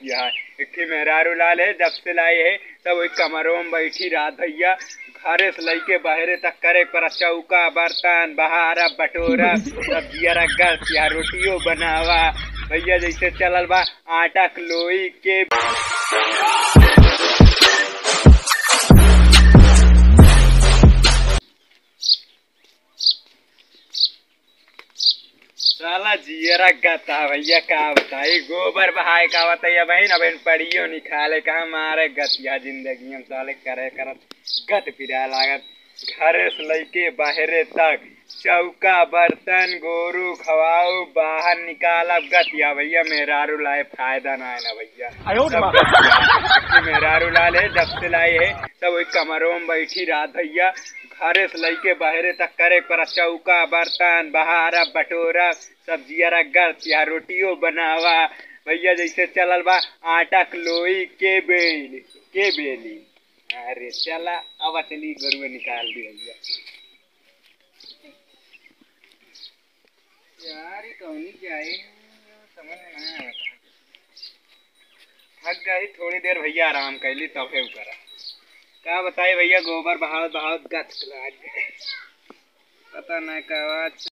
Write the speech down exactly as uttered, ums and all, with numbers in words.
यहाँ एक ठे मेहरारू लाए है, जब से लाए है, सब वही कमरों में बैठी रहत भैया। घरे से लइके बहरे तक करे पर चौका, बर्तन, बहारा, बटोरा, सब्जिया रख गैस या रोटियो बनावा। भैया जैसे चलल बा आटा कलोई के। साला जियरा गता भैया, का बताई, गोबर बहाए का बताई, बहन, अब इन पड़ियो निकाले का मारे गतिया जिंदगी में साले करे करत गत पिरा लागत। घरे से लइके बाहरे तक चौका, बर्तन, गोरू खवाऊ, बाहर निकालब गतिया भैया, मेहरारू लाए फायदा ना है ना भैया। आयो रे सब बाप। गतिया। मेहरारू लाए है, जब से लाए है, सब वही कमरों में बैठी रहत भैया। घरे से लइके बहरे तक करे पर चौका, बर्तन, बहारा, बटोरा, सब्जिया रख गैस या रोटियो बनावा। भैया जैसे चलल बा आटा कलोई के बेल, के बेली। अरे चला, अब चली गोरुआ निकाल दी भैया। यार, ये कौनी जाए, समझ में ना आवत है। थक गई, थोड़ी देर भैया आराम कैली, तबे उ करा। का बताई भैया, गोबर बहावत बहावत गत लाग गए। पता ना का बात।